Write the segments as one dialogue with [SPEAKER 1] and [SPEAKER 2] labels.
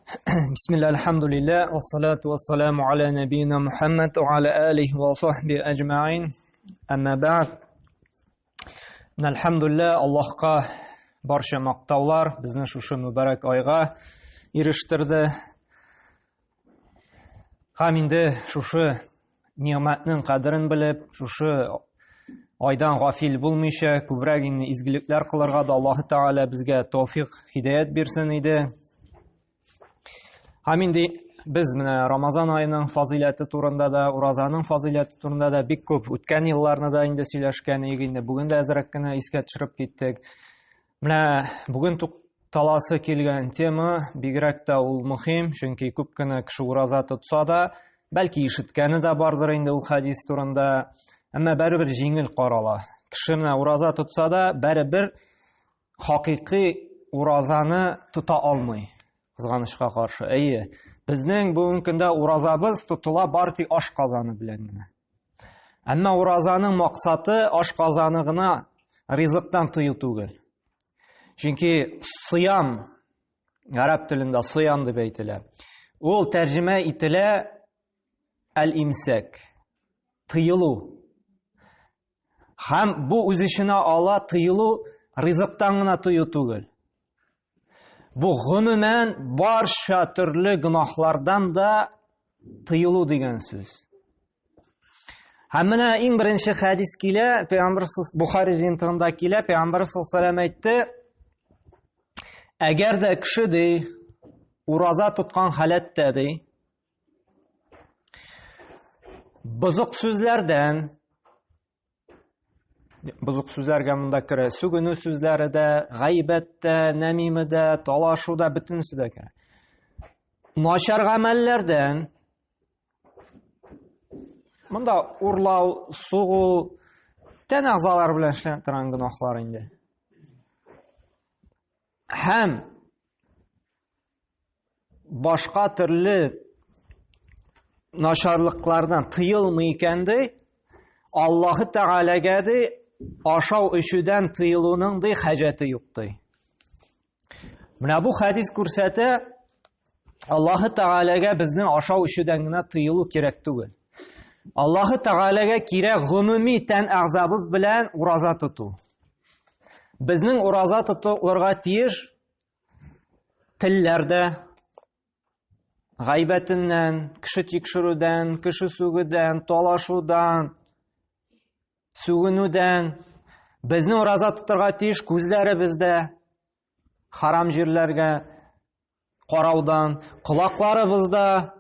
[SPEAKER 1] Бисмилла, альхамдулилля, вассалату вассаламу аля набийна Мухаммад ва аля алихи ва сахби аджмаин. Әмма бәгъд. Альхамдулилля, Аллаһка барча мактаулар безне шушы мөбарәк айга ирештерде. Һәм инде шушы ни'мәтнең кадерен белеп, шушы айдан гафил булмыйча, күбрәк инде изгелекләр кылырга да Аллаһы Тәгалә безгә тәүфик, һидаят бирсен иде. Һәм инде без менә Рамазан аеның фазыйләте турында да, уразаның фазыйләте турында да бик күп үткән елларны да инде сөйләшкән идек, инде бүген дә әзрәк кенә искә төшереп киттек. Менә бүген тукталасы килгән тема бигрәк тә ул мөһим, чөнки күп кенә кеше ураза тотса да, бәлки ишеткәне дә бардыр инде ул хәдис турында, әмма бәребер җиңел карала. Кеше менә ураза тотса да, бәребер хакыйкый уразаны тота алмый. Кызганычка каршы. Әйе, безнең бүгенге көндә уразабыз тотыла бар тик аш казаны белән генә. Әмма уразаның максаты аш казаны гына ризыктан тыю түгел. Чөнки сыям гарәп телендә сыям дип әйтелә. Ул тәрҗемә ителә әл-имсәк, тыелу. Һәм бу үз эченә ала тыелу ризыктан гына тыю түгел. Бу гомумән барча төрле гөнаһлардан да тыелу дигән сүз. Һәм менә иң беренче хәдис килә, Пәйгамбер Бухари җыентыгында килә, Пәйгамбер саллаллаху әйтте, әгәр дә кеше ди, ураза тоткан халәттә ди, бозык сүзләрдән, бозык сүзләргә монда керә, сүгенү сүзләре дә, гайбәт тә, нәмиме дә, талашу да, бөтенесе дә керә. Начар гамәлләрдән, монда урлау, сугу, тән әгъзалары белән эшләнә торган гөнаһлар инде. Һәм башка төрле начарлыклардан тыелмый икән ди, Аллаһы Тәгаләгә ди, ашау эчүдән тыелуның ди хаҗәте юк ди. Менә бу хәдис күрсәтә, Аллаһы Тәгаләгә безнең ашау эчүдән генә тыелу кирәк түгел. Аллаһы Тәгаләгә кирәк гомуми тән әгъзабыз белән ураза тоту. Безнең ураза тотылырга тиеш телләрдә гайбәтеннән, кеше тикшерүдән, кеше сүгүдән, талашудан, сүгенүдән. Безнең ураза тотырга тиеш күзләребездә харам җирләргә караудан, колакларыбызда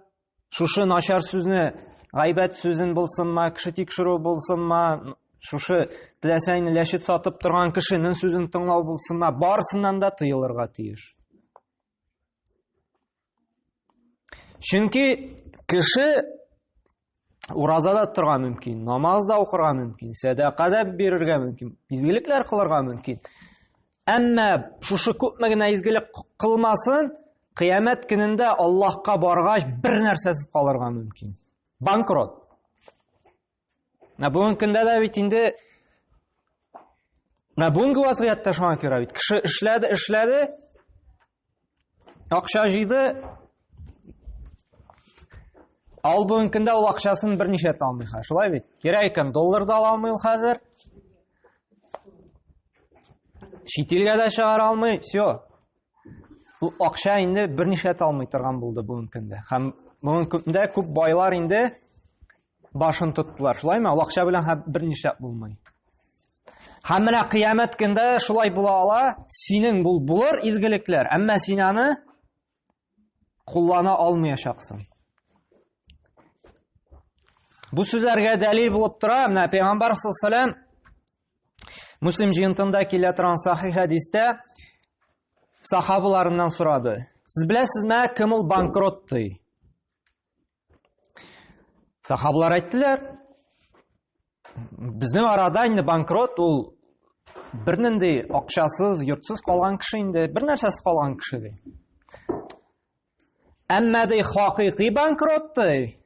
[SPEAKER 1] шушы начар сүзне, гайбәт сүзен булсынмы, кеше тикшерү булсынмы, шушы теләсә нинди ләшет сатып торган кешенең сүзен тыңлау булсынмы, барысыннан да тыелырга тиеш. Чөнки кеше ураза да торырга мөмкин, намаз да укырга мөмкин, сәдака да бирергә мөмкин, изгелекләр кылырга мөмкин. Әмма шушы күпме генә изгелек кылмасын, кыямәт көнендә Аллаһка баргач бер нәрсәсез калырга мөмкин. Банкрот. Менә бүгенге көндә дә бит инде менә бүгенге вазгыятьтә шуңа күрә бит кеше эшләде, эшләде, акча җыйды, ал бүгенге көндә ул акчасын берничә итә алмый хәзер, шулай бит? Кирәк икән, доллар да ала алмый ул хәзер. Чит илгә дә чыгара алмый, все. Ул акча инде берничә итә алмый торган булды бүгенге көндә. Һәм бүгенге көндә күп байлар инде башын тоттылар. Шулаймы? Ул акча белән һәм берничә булмый. Һәм менә кыямәт көндә шулай була ала, синең бул булыр изгелекләр, әмма син аны куллана алмаячаксың. Бу сүзләргә дәлил булып тора, менә Пәйгамбәр саллаллаху алейһи Муслим җыентында килә торган сахих хәдистә сахабаларыннан сорады. Сез беләсезме, кем ул банкрот ди? Сахабалар әйттеләр, безнең арада инде банкрот ул бернинди акчасыз, йортсыз калган кеше инде, бер нәрсәсез калган кеше ди. Әмма ди хакыйкый банкрот ди.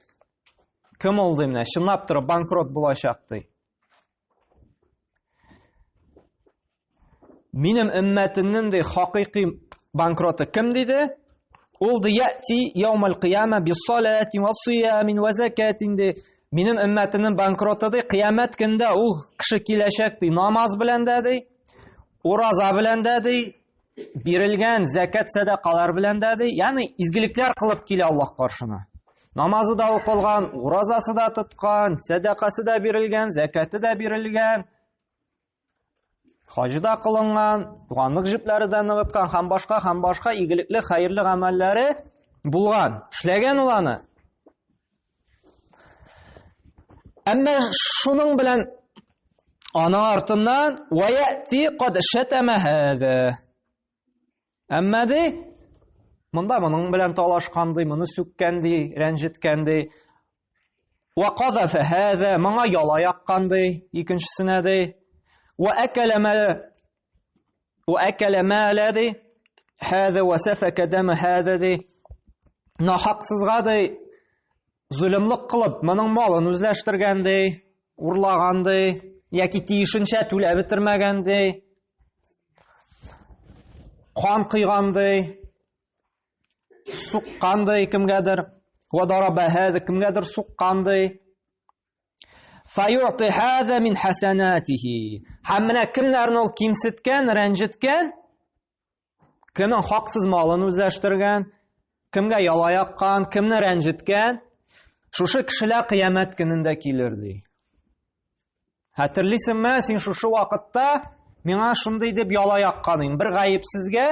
[SPEAKER 1] Кем ул ди менә, чынлап торып банкрот булачак ди. Минем өммәтемнең ди хакыйкый банкроты кем диде? Ул ди яти яумал кыяма биссалати вассиямин ва закатин ди. Минем өммәтемнең банкроты ди, кыямәт көндә ул кеше киләчәк ди, намаз белән дә ди, ураза белән дә ди, бирелгән зәкәт сәдакалар белән дә ди, ягъни изгелекләр кылып килә Аллаһ каршына. Намазы да укылган, уразасы да тоткан, сәдакасы да бирелгән, зәкәте дә бирелгән, хаҗы да кылынган, туганлык җепләре дә ныгыткан һәм башка һәм башка игелекле, хәерле гамәлләре булган. Эшләгән ул аны. Әмма шуның белән аның артыннан ваяти кад шатама хәзә. Әмма ди, монда моның белән талашкан ди, моны сүккән ди, рәнҗеткән ди. Ва казафа хәзә, моңа яла яккан ди, икенчесенә ди. Ва акала ма ва акала ма ла ди. Хәзә ва сафака дама хәзә ди. Нахаксызга ди, золымлык кылып, моның малын үзләштергән ди, урлаган ди, яки тиешенчә түләп бетермәгән ди. Кан кыйган ди, суккан ди кемгәдер, ва дараба хәзә кемгәдер суккан ди. Фаюъти хәзә мин хәсәнатихи. Һәм менә кемнәрне ул кимсеткән, рәнҗеткән, кемнең хаксыз малын үзләштергән, кемгә яла яккан, кемне рәнҗеткән, шушы кешеләр кыямәт көнендә килер ди. Хәтерлисеңме, син шушы вакытта миңа шундый дип яла яккан идең, бер гаепсезгә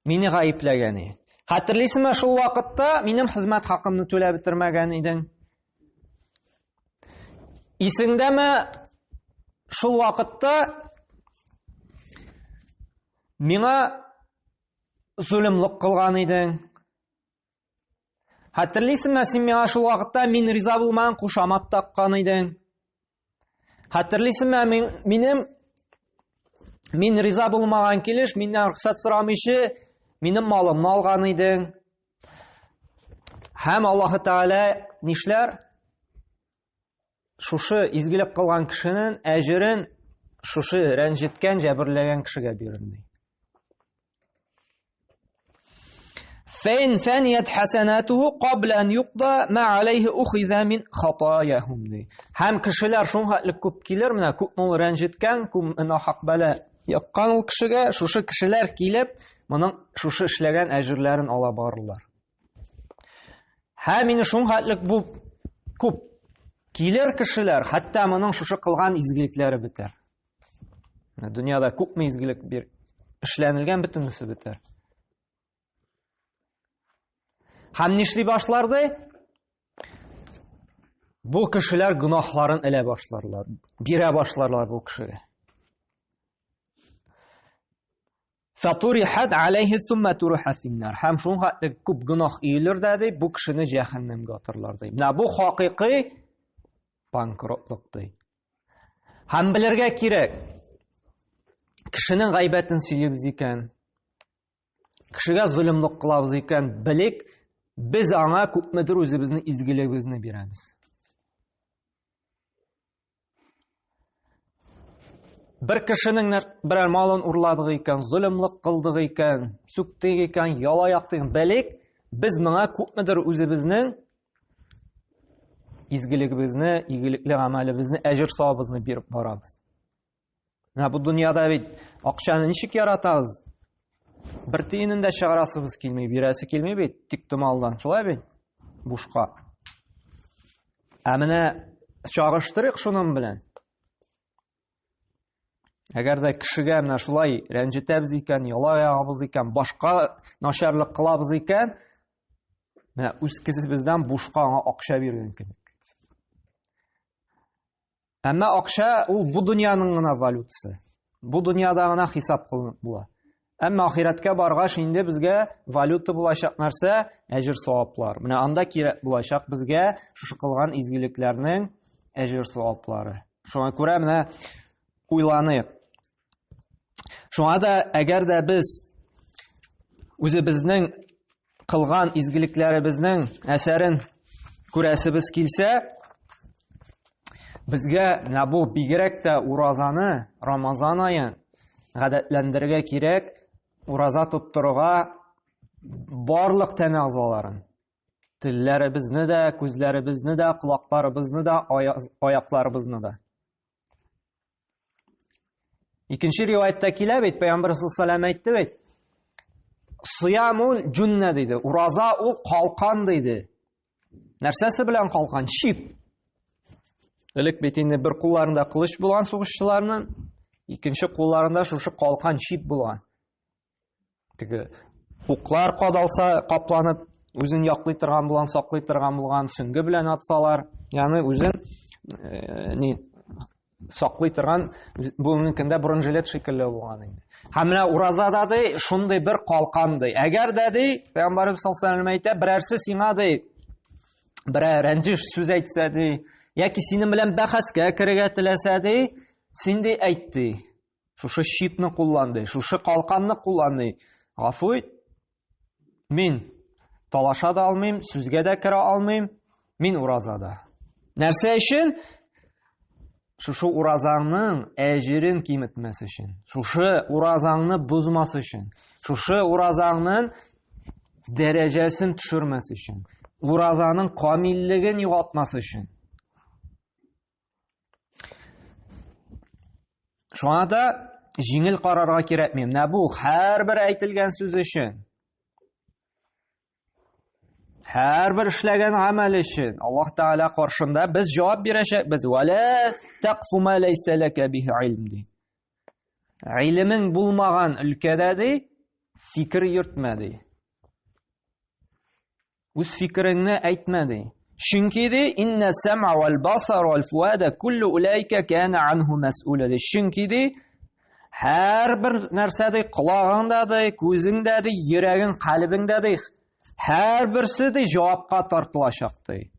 [SPEAKER 1] мине гаепләгән идең. Хәтерлисеңме, шул вакытта минем хезмәт хакымны түләп бетермәгән идең. Исеңдәме, шул вакытта миңа золымлык кылган идең. Хәтерлисеңме, син миңа шул вакытта мин риза булмаган кушамат таккан идең. Хәтерлисеңме, мин, минем мин риза булмаган килеш, миннән рөхсәт сорамыйча, минем малымны алган идең. Һәм Аллаһы Тәгалә нишләр? Шушы изгелек кылган кешенең әҗерен шушы рәнҗеткән, җәберләгән кешегә бирер ди. Фәин фәният хәсәнәтүһү кабла ан юкда ма алейһи ухиза мин хатаяһум ди. Һәм кешеләр шуңа күп килер, менә күпме ул рәнҗеткән, күпме нахак бәла яккан ул кешегә, шушы кешеләр килеп, моның шушы эшләгән әҗерләрен ала барырлар. Һәм инде шуңа бу күп килер кешеләр, хәтта моның шушы кылган изгелекләре бетәр. Дөньяда күпме изгелек бир эшләнелгән бөтенесе бетәр. Һәм нишли башларды? Бу кешеләр гөнаһларын элә башларлар, бирә башларлар бу кешегә. Фатурихат алейхи сумма туруха финнар. Һәм шуңа күп гөнаһ өелер дә ди, бу кешене җәһәннәмгә атарлар ди. Менә бу хакыйкый банкротлык ди. Һәм белергә кирәк, кешенең гайбәтен сөйлибез икән, кешегә золымлык кылабыз икән, белик, без аңа күпмедер үзебезнең изгелегебезне бирәбез. Бер кешенең берәр малын урладык икән, золымлык кылдык икән, сүктек икән, яла яктык, белик, без моңа күпмедер үзебезнең изгелегебезне, игелекле гамәлебезне, әҗер савабызны биреп барабыз. Менә бу дөньяда бит акчаны ничек яратабыз? Бер тиенен дә чыгарасыбыз килми, бирәсе килми бит, тик томалдан. Шулай бит? Бушка. Ә менә чагыштырыйк шуның белән. Әгәр дә кешегә менә шулай рәнҗетәбез икән, яла ягабыз икән, башка начарлык кылабыз икән, менә үз кесебездән бушка аңа акча биргән кебек. Әмма акча ул бу дөньяның гына валютасы. Бу дөньяда гына хисап кылынып була. Әмма ахирәткә баргач инде безгә валюта булачак нәрсә әҗер саваплар. Менә анда кирәк булачак безгә шушы кылган изгелекләрнең әҗер саваплары. Шуңа күрә менә уйланыйк. Шуңа да әгәр дә без үзебезнең кылган изгелекләребезнең әсәрен күрәсебез килсә, безгә менә бу бигрәк тә уразаны, Рамазан аен гадәтләндерергә кирәк, ураза тоттырырга Барлык тән әгъзаларын, телләребезне дә, күзләребезне дә, колакларыбызны да, аякларыбызны да. Икенче риваятьтә килә бит, Пәйгамбер саллаллаху әйтте бит. Сиямул җунна диде. Ураза ул калкан диде. Нәрсәсе белән калкан? Щит. Элек бит инде бер кулларында кылыч булган сугышчыларның, икенче кулларында шушы калкан щит булган. Теге уклар кадалса, капланып, үзен яклый торган булган, саклый торган булган, сөңге белән атсалар, ягъни үзен э, ни саклый торган бүгенге көндә бронежилет шикелле булган инде. Һәм менә уразада ди, шундый бер калкан ди. Әгәр дә ди, Пәйгамбәребез саллаллаху алейһи әйтә, берәрсе сиңа ди, берәр рәнҗеш сүз әйтсә ди, яки синең белән бәхәскә керергә теләсә ди, син ди әйт ди. Шушы щитны куллан ди, шушы калканны куллан ди. Гафу ит, мин талаша да алмыйм, сүзгә дә керә алмыйм, мин уразада. Нәрсә өчен? Шушы уразаңның әҗерен киметмәс өчен, шушы уразаңны бозмас өчен, шушы уразаңның дәрәҗәсен төшермәс өчен, уразаның камиллеген югалтмас өчен. Шуңа да җиңел карарга кирәкми. Менә бу һәрбер әйтелгән сүз өчен, һәрбер эшләгән гамәл өчен Аллаһ Тәгалә каршында без җавап бирәчәкбез. Вала тақфу ма лайса лака бихи илм ди. Гыйлемең булмаган өлкәдә ди, фикер йөртмә ди. Үз фикереңне әйтмә ди. Чөнки ди, иннә сәм'a вәл басар вәл фуада куллу улайка кана анху мәс'ула ди. Чөнки ди, һәрбер нәрсә ди, колагың да ди, күзең дә ди, йөрәгең, калебең дә ди, һәрберсе ди җавапка тартылачак ди.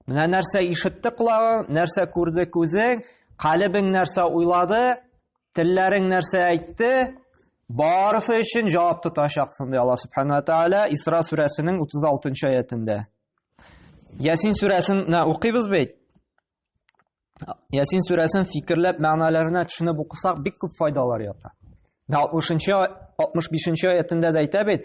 [SPEAKER 1] Менә нәрсә ишетте колагың, нәрсә күрде күзең, калебең нәрсә уйлады, телләрең нәрсә әйтте, барысы өчен җавап тотачаксың, ди Аллаһ Субхану ва Тааля Исра сүрәсенең 36 аятендә. Ясин сүрәсен укыйбыз бит. Ясин сүрәсен фикерләп мәгънәләренә төшенеп укысак, бик күп файдалар ята. 60-нчы 65-нче аятендә дә әйтә бит: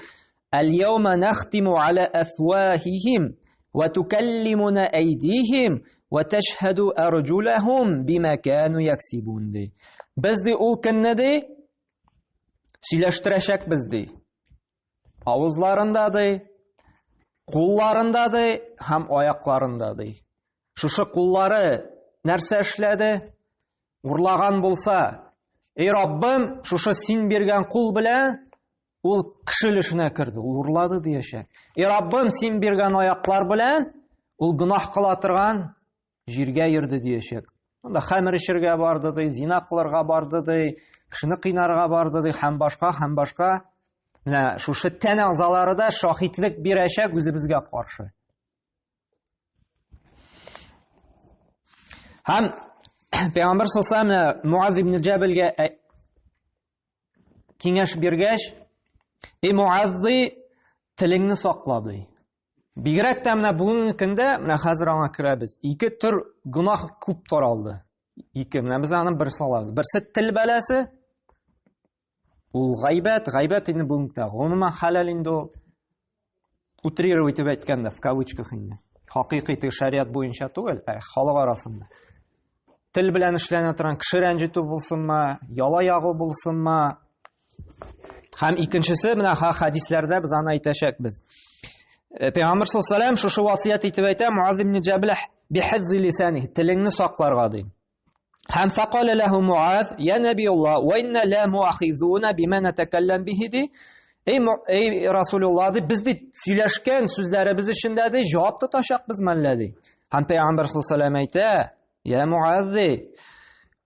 [SPEAKER 1] "Әл-яума нахтиму аля афвахихим ва тукаллимуна айдихим ва ташһаду арҗулахум бима кану яксибун" ди. Без ди ул көнне ди сөйләштерәчәкбез ди. Авызларында ди, кулларында ди һәм аякларында ди. Шушы куллары нәрсә эшләде? Урлаган булса, эй Раббым, шушы син биргән кул белән ул кеше өлешенә керде, ул урлады диячәк. Эй Раббым, син биргән аяклар белән ул гөнаһ кыла торган җиргә йөрде диячәк. Анда хәмер эчергә барды ди, зина кылырга барды ди, кешене кыйнарга барды ди, һәм башка, һәм башка. Менә шушы тән әгъзалары да шаһитлек бирәчәк үзебезгә каршы. Һәм Пәйгамбер саллаллаху алейһи Муаз ибн Җәбелгә киңәш биргәч, "Эй Муаз, ди, телеңне сакла", ди. Бигрәк тә менә бүгенге көндә, менә хәзер аңа керәбез. Ике төр гөнаһ күп таралды. Ике, менә без аны бер салабыз. Берсе тел бәласе, ул гайбәт, гайбәт инде бүгенге көндә гомумән хәләл инде ул. Утрировать итеп әйткәндә, в кавычках инде. Хакыйкый теге шариат буенча түгел, ә халык арасында. Тел белән эшләнә торган кеше рәнҗетү булсынмы, яла ягу булсынмы, Һәм икенчесе, менә ха хәдисләрдә без аны әйтәчәкбез. Э, Пәйгамбер саллаллаху алейһи шушы васыять итеп әйтә, Муаз ибн Җәбел бихифзи лисани, телеңне сакларга ди. Һәм фақала ләһу Муаз, я нәбиулла, ва инна ла муахизуна бима натакаллам бихи ди. Эй, эй Расулулла ди, без ди сөйләшкән сүзләребез өчен дә ди җавап тотачакбыз мәллә ди. Һәм Пәйгамбер саллаллаху алейһи әйтә, Я Муаз ди,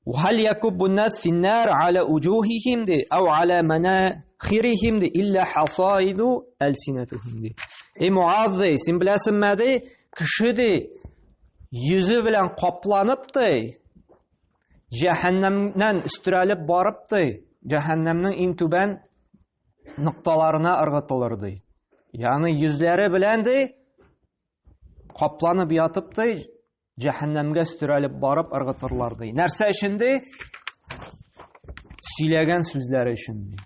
[SPEAKER 1] Хәл якуббу нас финнар аля уҗухихим ди, ау аля манахирихим ди, илля хасаиду әлсинәтухим ди. Эй Муаз ди, син беләсеңме ди, кеше ди, йөзе белән капланып ди, җәһәннәмнән өстерәлеп барып ди, җәһәннәмнең иң түбән нокталарына ыргытылыр ди. Ягъни йөзләре белән ди, капланып ятып ди, җәһәннәмгә өстерәлеп барып ыргытырлар ди. Нәрсә өчен ди? Сөйләгән сүзләре өчен ди.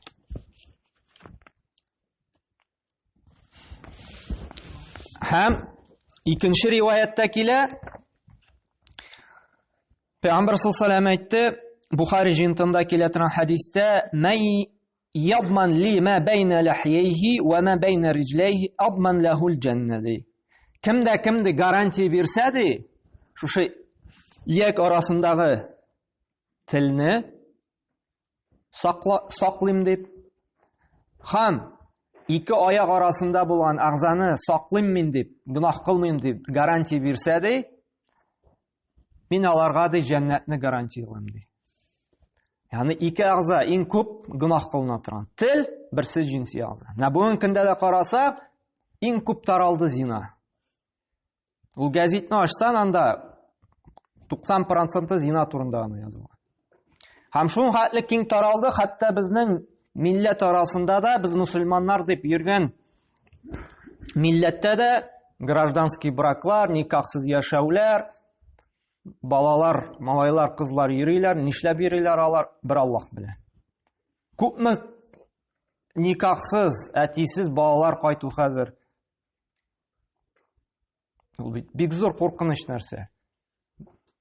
[SPEAKER 1] Һәм икенче риваятьтә килә, Пәйгамбер саллаллаху әйтте, Бухари җыентында килә торган хәдистә, "Мәй ядман ли ма бәйнә ләхйәйһи ва ма бәйнә риҗләйһи адман ләһул җәннә" ди. Кемдә кем ди гарантия бирсә ди, шушы ияк арасындагы телне сакла, саклыйм дип, һәм ике аяк арасында булган әгъзаны саклыйм мин дип, гөнаһ кылмыйм дип гарантия бирсә ди, мин аларга ди җәннәтне гарантиялыйм ди. Ягъни ике әгъза иң күп гөнаһ кылына торган. Тел, берсе җинси әгъза. Менә бүгенге көндә дә карасак, иң күп таралды зина. Ул гәзитне ачсан, анда 90% зина турында гына язылган. Һәм шуның хәтле киң таралды, хәтта безнең милләт арасында да без мусульманнар дип йөргән милләттә дә гражданский браклар, никахсыз яшәүләр, балалар, малайлар, кызлар йөриләр, нишләп йөриләр алар, бер Аллаһ белә. Күпме никахсыз, әтисез балалар кайту хәзер. Ул бит бик зур куркыныч нәрсә.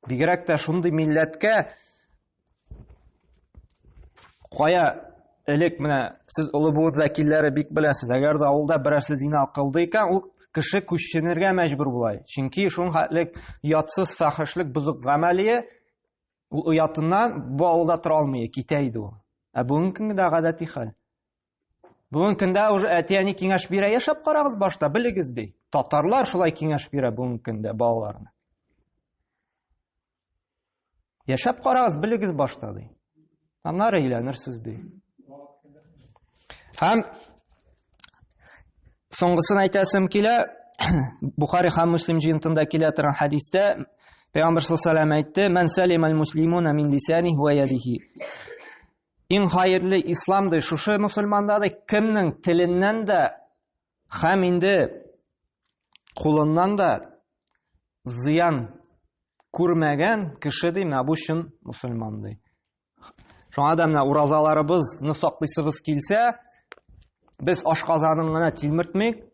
[SPEAKER 1] Бигрәк тә шундый милләткә кая элек менә сез олы буын вәкилләре бик беләсез, әгәр дә авылда берәрсе зина кылды икән, ул кеше күченергә мәҗбүр була. Чөнки шуның хәтле ятсыз фахишлек бозык гамәлие ул оятыннан бу авылда тора алмый, китә иде ул. Ә бүгенге көндә гадәти хәл. Бүгенге көндә уже әти-әни киңәш бирә, яшәп карагыз башта, белегез ди. Татарлар шулай киңәш бирә бүгенге көндә балаларына. Яшәп карагыз, белегез башта ди. Аннары өйләнерсез ди. Һәм соңгысын әйтәсем килә, Бухари һәм Муслим җыентында килә торган хәдистә Пәйгамбер саллаллаху алейһи әйтте: "Ман салимал муслимуна мин лисаниһи ва ядихи". Иң хәерле ислам ди шушы мусульманда ди, кемнең теленнән дә һәм инде кулыннан да зыян күрмәгән кеше ди, менә бу чын мусульман ди. Шуңа да менә уразаларыбызны саклыйсыбыз килсә, без ашказанын гына тилмертмик,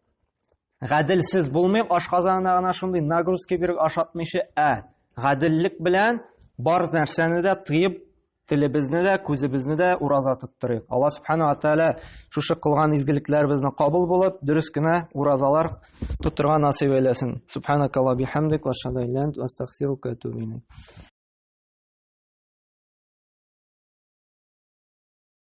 [SPEAKER 1] гаделсез булмыйк, ашказанына гына шундый нагрузка биреп ашатмыйча, ә гаделлек белән бар нәрсәне дә тыеп телебезне дә, күзебезне дә ураза тоттырыйк. Алла субхана ва тааля шушы кылган изгелекләребезне кабул булып, дөрес кенә уразалар тотырга насыйп әйләсен. Субханакалла бихамдик ва ашһаду ан ла илаһа илля анта астагфирука ва атубу илейк.